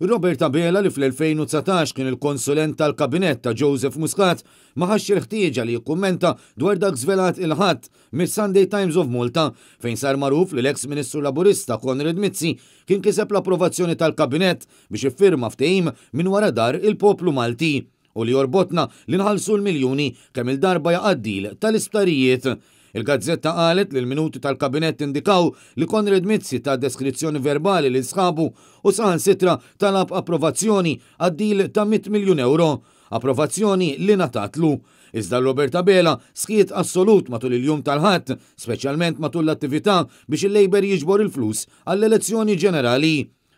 Robert Abela li fl-2019 kien il-konsulent tal-Kabinett ta' Joseph Muscat ma ħassx il-ħtieġa li jikkummenta dwar dak żvelat il-Ħadd mis-Sunday Times of Malta fejn sar magħruf li l-eks Ministru Laburista Konrad Mizzi kien kiseb l-approvazzjoni tal-Kabinett biex iffirma ftehim minn wara dar il-poplu Malti u li jorbotna li nħallsu l-miljuni kemm-il darba jaqa' d-deal tal-isptarijiet. Il-gazzetta qalet li l-minuti tal-Kabinett indikaw li Konrad Mizzi ta deskrizzjoni verbali lil sħabu u saħansitra talab approvazzjoni għad-deal ta' 100 miljun ewro. Approvazzjoni li ngħatatlu. Iżda Robert Abela skiet assolut matul il-jum tal-Ħadd, speċjalment matul l-attività biex il-Labour jiġbor il-flus għall-elezzjoni ġenerali.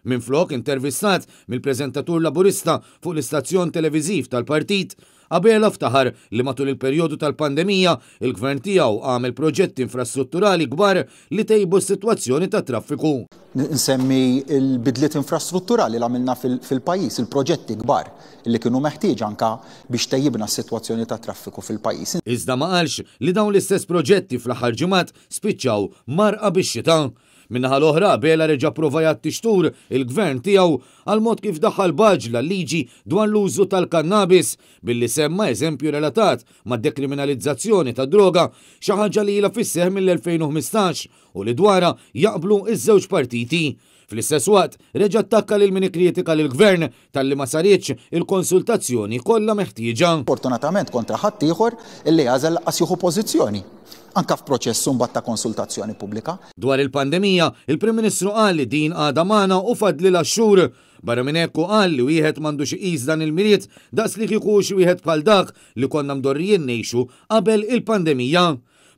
Minflok, intervistat mill-preżentatur Laburista fuq l-istazzjon televiżiv tal-partit, Abela ftaħar li matul il-perjodu tal-pandemija, il-gvern tiegħu għamel proġetti infrastrutturali kbar li tejbu s-sitwazzjoni tat-traffiku. Nsemmi l-bidliet infrastrutturali li għamilna fil-pajjiż, il-proġetti kbar li kienu meħtieġa anka biex tejjibna s-sitwazzjoni tat-traffiku fil-pajjiż. Iżda ma qalx li dawn l-istess proġetti fl-aħħar ġimgħat spiċċaw mgħarrqa bix-xita. Min-naħa l-oħra, Abela reġa' pprova jgħatti xtur il-gvern tiegħu għall-mod kif daħħal b'għaġla l-liġi dwar l-użu tal-kannabis billi semma eżempju relatat mad-dekriminalizzazzjoni tad-droga, xi ħaġa li ilha fis-seħħ mill-2015 u li dwarha jaqblu ż-żewġ partiti. Fl-istess waqt, reġa' attakka lil min ikkritika lill-gvern talli ma saritx il-konsultazzjoni kollha meħtieġa. Fortunatament kontra ħaddieħor illi għażel lanqas jieħu pożizzjoni, anke f'proċess imbagħad ta' konsultazzjoni pubblika. Dwar il-pandemija, il-Prim Ministru qal li din għadha magħna u fadlilha x-xhur. Barra minn hekk hu qal li wieħed m'għandux iqis dan il-Milied daqs li kieku hu xi wieħed bħal dak li konna mdorrijin ngħixu qabel il-pandemija.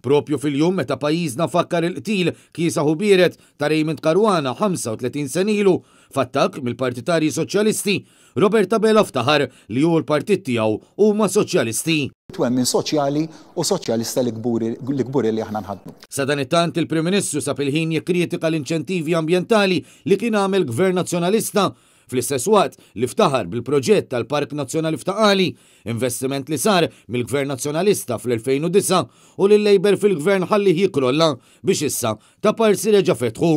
Propju fil-jum meta pajjiżna fakkar il-qtil kiesaħ u biered ta' Raymond Caruana 35 sena ilu f'attakk mill-partitarji Soċjalisti, Robert Abela ftaħar li hu u l-partit tiegħu huma Soċjalisti. Twemmin soċjali u soċjalista li kburi li kburi li aħna nħaddnu. Sadanittant il-Prim Ministru sab il-ħin jikkritika l-inċentivi ambjentali li kien għamel Gvern Nazzjonalista Fl-istess waqt li ftaħar bil-proġett tal-Park Nazzjonali f'Ta' Qali, investiment li sar mill-Gvern Nazzjonalista fl-2009 u li l-Labour fil-Gvern ħallieh jikkrolla biex issa ta' parsi reġa' fetħu.